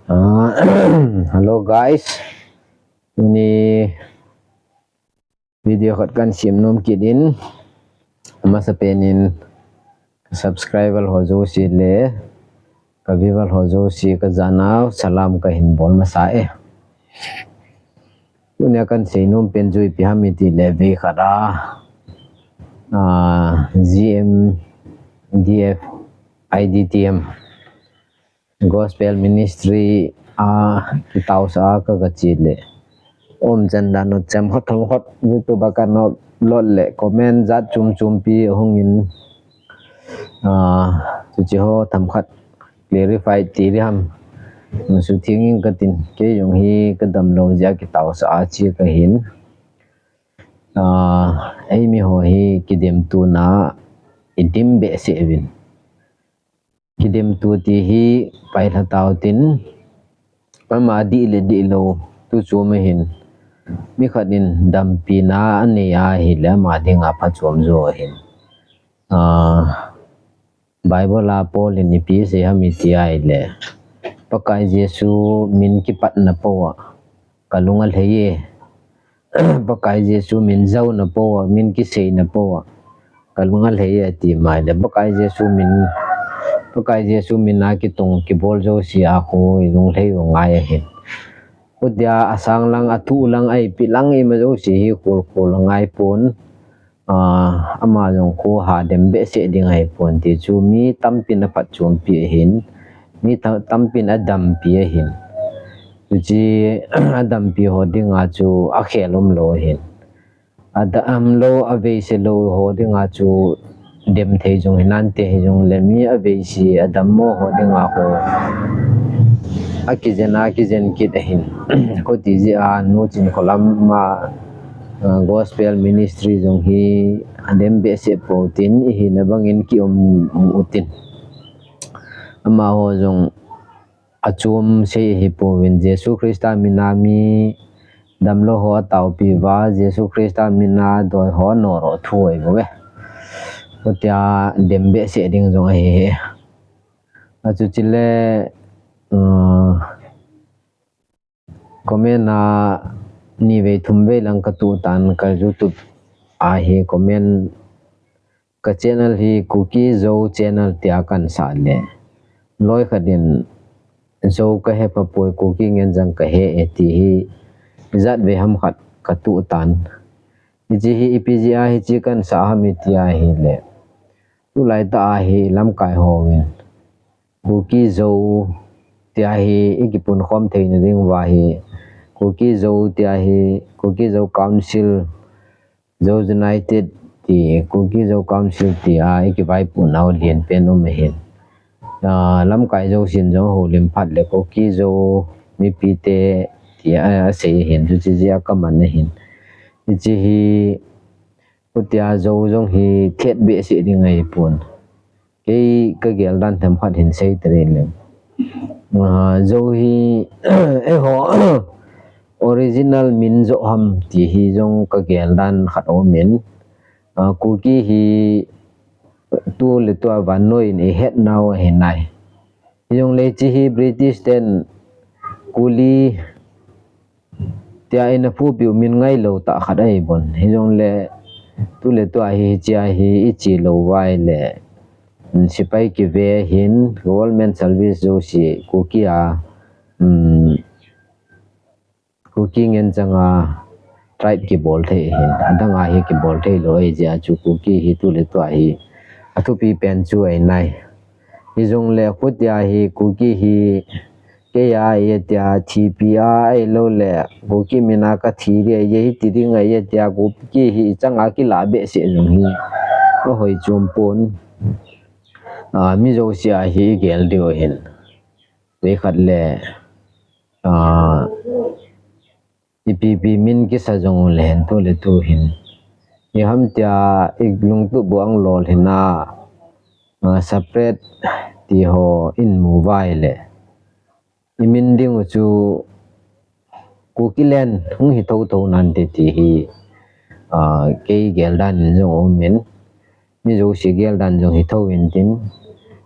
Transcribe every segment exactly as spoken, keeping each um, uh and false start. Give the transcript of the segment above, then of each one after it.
Ah, hello guys. Tuni video khat kan sem nom kit in. Amasa penin ka subscriber ho jouse le ka viewer ho jouse ka janau salam kahin bol masa e. Tunia kan seinom pen chu ipi ham iti le, vei khat a, ah, G M D F I D T M Gospel Ministry a kitaosa a ka, ka che le, umchan dan u chem khat thum khat YouTube a kan upload le comment jat chom chompi ahung in, ah, chuche ho themkhat clarify ti ding ham. Nasutheng in katin, kei jong hi ka damlou jeh a kitaosa a che kahin. Ah, eimi ho hi kidemtona i dem behseh uvin. Kidemto ti hi pailha tau tin, ama dih le dihlou tu chom ahin. Mi khat in dampina anei ahile ama dinga phachom jo ahin. Ah, Bible a Paul in ipi asei ham iti ahile, Pakai Jesu min kipatna pou a ka lung alhai e. Pakai Jesu min jaona pou a, min kiseina pou a ka lung alhai e ati mai le, Pakai Jesu min, Pakai Jesu min a kitong kibol jouse a khu i lunglhai u ngai ahin. Chutia asang lang, athu lang, a ipi lang ima jouse hi khol khol ngai pon. Ah, ama jong khu ha dem behseh ding ahi pon ti chu mi tampin aphatchompi ahin, mi ta-, tampin adampi ahin. Chuche adampi ho dinga chu akhel umlou ahin. Adamlou, aveise lou ho dinga chu dem thei jong hinante, hijongle mi aveise adammo ho dinga khu akijen a, akijen kit ahin. Chuti jeh a Nu Chinkholam a, ah, Gospel Ministry jong hi adem behseh pou tin, ihina bangin kium utin. Amaho jong achom sei ahi pouvin, Jesu Christa min a mi damlou ho ataopi uva, Jesu Christa min a doi ho anoroh thu ahi bouve. Chutia dem behseh ding jong ahi e. Achuti le, uh, comment a nivei thumvei lang katuh tan, ka YouTube a hi comment, ka channel hi Kuki Zo channel tia kahin sah le, loi khat in Zo kahe phapoi, Kuki Ngenchang kahe e ti hi ijatvei ham khat katuh tan. Hiche hi ipi jeh a hiche kahin sah ham iti ahile, tulaitah a hi lamkai hon Kuki Zo tia hi ikipunkhom theina diuva hi, Kuki Zo tia hi, Kuki Zo Council, Zo United ti, Kuki Zo Council tia ikivaipohnau lienpen um ahin. Ah, lamkai jousen jong houlim phat le Kuki Zo mipite tia asei ahin, chuche jeh a kaman ahin. Hiche hi, chutia Zo jong hi thet behseh ding ahipon. Kei kagel dan themkhat hin sei tading leng. Ah, Zo hi, eiho, original min joh ham ti hi jong kagel dan khat aumin. Ah, Kuki hi tuletua vannoiyin ihetnau ahinai. Hijongle hiche hi British ten Kuli tia eina phupiu min ngailou tah khat ahipon. Hijongle tuletua hi, hichea hi iche lou uva ahile, sepai kive ahin, government service jouse Kuki a, um, Kuki Ngenchang a tribe kibol thei ahin, adang a hi kibol theilou ahi jeh a chu Kuki hi tuletua hi athupi pen chu ahinai. Hijongle chutia hi Kuki hi kei a ahi tia thipi a ahiloule Kuki min a kathi ding ahi, hiti ding ahi tia Kuki hi ichang a kilah behseh jong hi ahoi chompon. Ah, mi jouse a hi igel diu ahin. Vei khat le, ah, ipi ipi min kisa jong ulehen tuletu hin, iham tia ilungtup u ahung lolhin a, ah, separate ti ho imu uva ahile, imin ding u chu Kukiland hung hi thotho nante ti hi, ah, kei gel dan in jong aumin, mi jouse gel dan jong hi thou intin,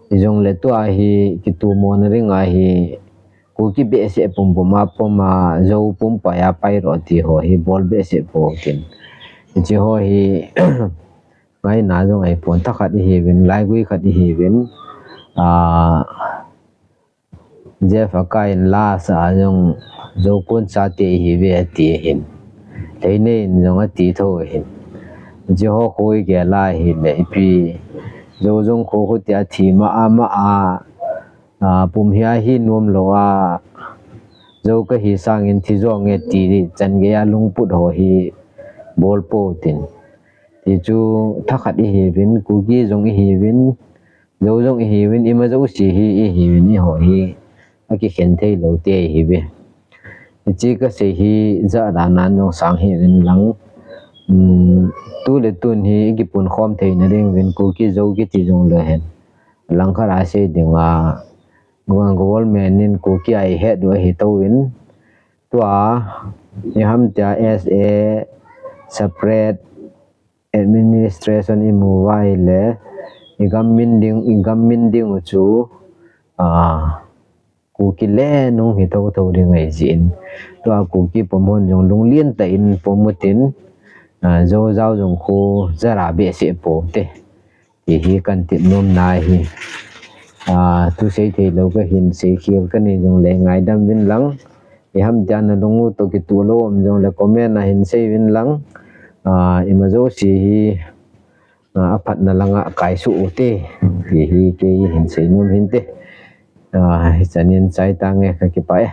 hijongle tua hi kitomona dinga hi Kuki behseh pumpum a pom a, Zo pumpai a pai ro ti ho hi bol behseh pou tin. Hiche ho hi ngaina jong ahipon, thakhat ihiuvin, laigui khat ihiuvin, a, Jeff Akai in la asa a jong Zo kon chate ihiuve ati ahin. Leinei in jong ati tho ahin. Hiche ho khu igel a ahile ipi, Zo jong khu khu ti a thi ma a ma a, a, pum hi ahi nom lou a, Zo kahi sangin thi jonge ti chan gei a lungput ho hi bol pou tin. Ti chu thakhat ihiuvin, Kuki jong ihiuvin, Zo jong ihiuvin, ima jouse hi ihiuvin, eiho hi akikhen thei lou te ihiuve. Hiche kasei hi jahdan a jong sang hihuvin lang, um, tu le tun hi ikipun khom theina ding uvin Kuki Zo kiti jong lou hen, langkhat a sei ding a, government in Kuki a ihet u ahi touvin, tua iham tia S A separate administration imu uva ahile, igam min ding, igam min ding u chu, a, Kuki le nung hi tho tho ding ahi jeh in, tua Kuki pom hon jong lunglen tah in pom utin, a, Zo jao jong khu jara behseh pou te. Ti hi kan tep nomna ahi. A, thu sei thei lou kahin sei khel kanei jongle ngaidam uvin lang. Iham tia nalung u toh kitoh lou um jongle comment a hin sei uvin lang. A, ima jouse hi, a, aphatna langa kaisuh u te. Ti hi kei hin sei nom hinte. A, hichan in chai tange, kakipah e.